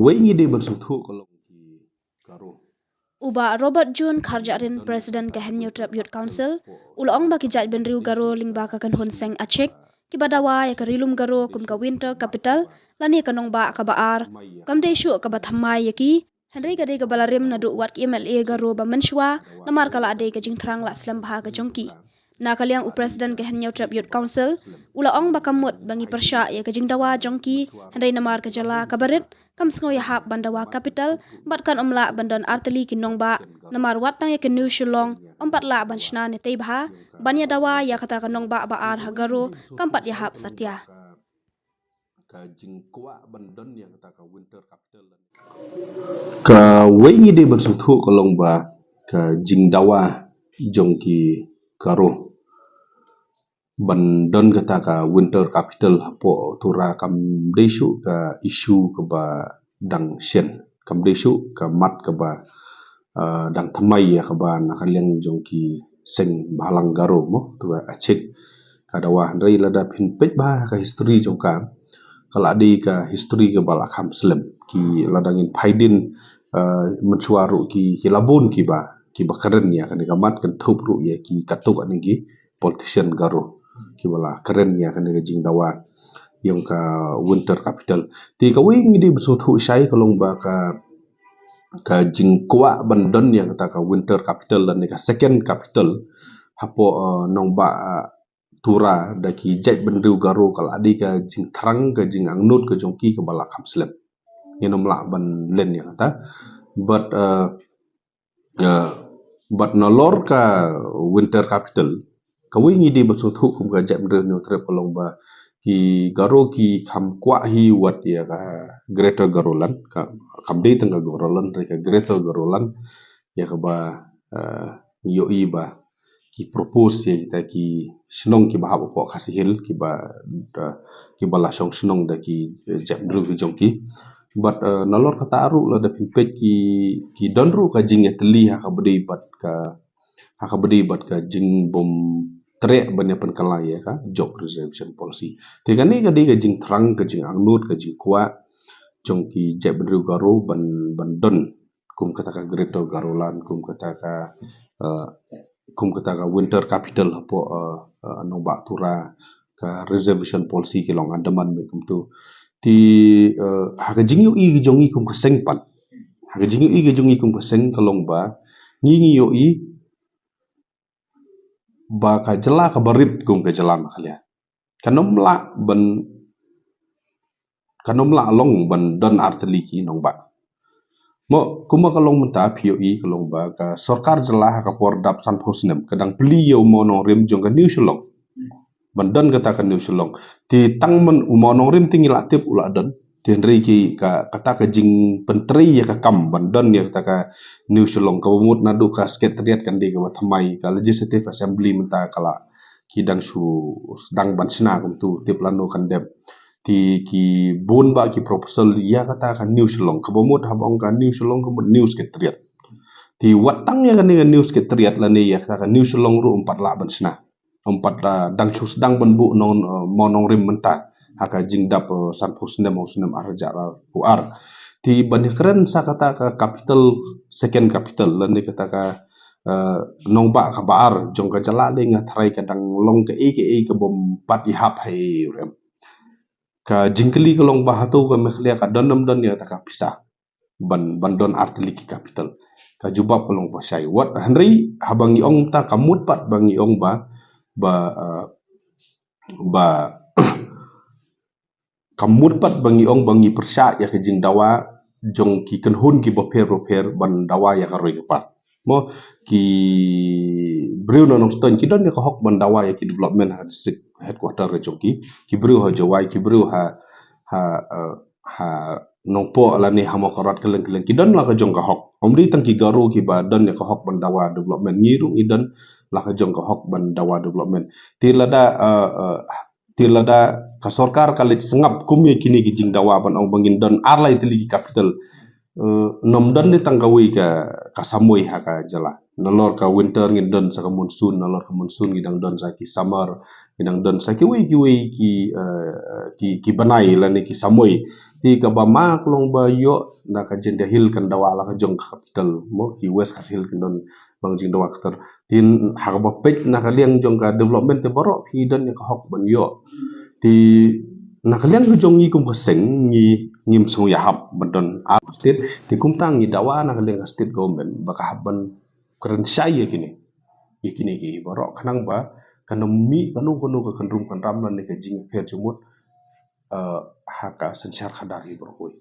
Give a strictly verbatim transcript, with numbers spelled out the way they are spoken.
Wei ngi dei ban sngewthuh ka long ki Garo. U Bah Robert June Kharjahrin, President ka Hynñiewtrep Youth Council, u la ong ba ki jaitbynriew Garo lyngba ka kynhun seng Achik kiba dawa ïa ka Ri Lum Garo kum ka Winter Capital lane ka nongbah kaba ar kam dei shuh kaba thymmai ïa ki, hynrei ka dei kaba la rim naduh wat ki M L A Garo ba mynshuwa, namar ka la dei ka jingthrang la slem bha ka jong ki. Na ka liang u President ka Hynñiewtrep Youth Council u la ong ba kam mut ba ngi pyrshah ïa ka jingdawa jong ki, hynrei namar ka jylla kaba rit kam sngew ïahap ban dawa capital bad kan ym lah ban don artylli ki nongbah, namar wat tang ïa ka New Shillong ym pat lah ban shna ne tei bha ban ïa dawa ïa kata ka nongbah ba ar ha Garo, kam pat ïahap satia. Ka jingkwah ban don ïa kata ka Winter Capital. Kawei ngi dei ban sngewthuh ka long ba ka jingdawa jong ki Garo ban don kata ka Winter Capital hapoh Tura kam dei shuh ka issue kaba dang shen, kam dei shuh ka mat kaba, ah, dang thymmai ïa kaba na ka liang jong ki seng bhalang Garo mo, tu ka Achik ka dawa, hynrei lada phin peit bha ka history jong ka, ka la dei ka history kaba la kham slem. Ki lada ngin peit dien, ah, mynshuwa ruh ki, ki la bun kiba, kiba kren ïa kane ka mat, kynthup ruh ïa ki katto katne ki politician Garo kiba la kren ïa kane ka jingdawa ïa ka Winter Capital. Te kawei ngi dei ban sngewthuh shai ka long ba ka, ka jingkwah ban don ïa kata ka Winter Capital lane ka second capital hapoh, eh, nongbah, eh, Tura da ki jaitbynriew Garo ka la dei ka jingthrang, ka jingangnud ka jong ki kaba la kham slem. Ngin ym lah ban len ïa kata. But, eh, eh, but nalor ka Winter Capital, kawei ngi dei ban sngewthuh kum ka jaitbynriew Hynñiewtrep ka long ba ki Garo ki kham kwah hi wat ïa ka Greater Garoland, ka, kam dei tang ka Garoland, hynrei ka Greater Garoland ïa kaba, eh, ïohi ba ki propose ïa kita ki shnong kiba hap hapoh Khasi Hill kiba, da, kiba la shong shnong da ki, eh, jaitbynriew ki jong ki. But, eh, nalor kata ruh lada phin peit ki, ki don ruh ka jingïatylli ha kaba dei bad ka, ha kaba dei bad ka jingbym treh ban ïa pynkylla ïa ka Job Reservation Policy. Te kane ka dei ka jingthrang, ka jingangnud, ka jingkwah jong ki jaitbynriew Garo ban, ban don kum kata ka Greater Garoland, kum kata ka, eh, kum kata ka Winter Capital hapoh, eh, eh, nongbah Tura, ka Reservation Policy ki long Andaman bad kumtu. Te, eh, ha ka jingïohi ka jong ngi kum ka seng pat, ha ka jingïohi ka jong ngi kum ka seng ka long ba ngi, ngi ïohi ba ka jylla kaba rit kum ka jylla Meghalaya kan ym lah ban, kan ym lah long ban don artylli ki nongbah. Mo, kumba ka long mynta phi ïohi ka long ba ka sorkar jylla ha ka por dap sanphew snem ka dang plie ïa u mawnongrim jong ka New Shillong ban don kata ka New Shillong. Te tang man u mawnongrim te ngi la tip u la don. Te hynrei ki ka, kata ka jingpyntrei ïa ka kam ban don ïa kata ka New Shillong kaba mut naduh ka Secretariat kan dei kaba thymmai, ka Legislative Assembly mynta ka la ki dang shu sdang ban shna kumtu, tip lano kan dep. Te ki bun bah ki proposal ïa kata ka New Shillong kaba mut haba ong ka New Shillong ka mut New Secretariat. Te wat tang ïa kane ka New Secretariat lane ïa kata ka New Shillong ruh ym pat lah ban shna. Ym pat, ah, dang shu sdang ban buh nong, eh, mawnongrim mynta ha ka jingdap, eh, sanphew snem, u snem ar hajar arphew ar. Te ban ïakren sa kata ka capital, second capital lane kata ka, eh, nongbah kaba ar jong ka jylla, dei nga tharai ka dang long kaei kaei kabym pat ïahap ha ei ei ruh. Ka jingkylli ka long ba hato ka Meghalaya ka don ne ym don ïa kata ka pisa ban, ban don artylli ki capital. Ka jubab ka long ba shai. Wat hynrei haba ngi ong ta ka mut pat ba ngi ong ba, ba, eh, ba ka mut pat ba ngi ong ba ngi pyrshah ïa ka jingdawa jong ki kynhun kiba pher ba pher ban dawa ïa ka roi ka par. Mo, ki briew na Nongstoiñ ki don ïa ka hok ban dawa ïa ki development ha district headquarter ka jong ki. Ki briew ha Jowai, ki briew ha, ha, eh, ha Nongpoh lane ha Mawkyrwat kylleng kylleng ki don la ka jong ka hok. Ym dei tang ki Garo kiba don ïa ka hok ban dawa development, ngi ruh ngi don la ka jong ka hok ban dawa development. Te lada, eh, eh, te lada ka sorkar ka leit sngap kum ïa kine ki jingdawa ban ong ba ngin don ar lai tylli ki capital, eh, ym don ne tang kawei ka, ka samoi ha ka jylla. nalor ka winter ngin don sa ka monsoon, nalor ka monsoon ngi dang don sa ki summer, ngi dang don sa kiwei kiwei ki, eh, ki, ki bnai lane ki samoi. Te kaba ma ka long ba ïoh na ka Jaintia Hills kan dawa la ka jong ka capital, mo, ki West Khasi Hills kan don ba ka jingdawa ka ter. Te ha kaba peit na ka liang jong ka development te baroh ki don ïa ka hok ban ïoh. Te na ka liang ka jong ngi kum ka seng ngi ngim sngewïahap ban don ar state. Te kumta ngi dawa na ka liang ka state government ba ka hap ban kren shai ïa kine, ïa kine ki baroh khnang ba kan ym mih kano kano ka kynrum kynram lane ka jingpher jingmut, eh, ha ka synshar khadar hi baroh.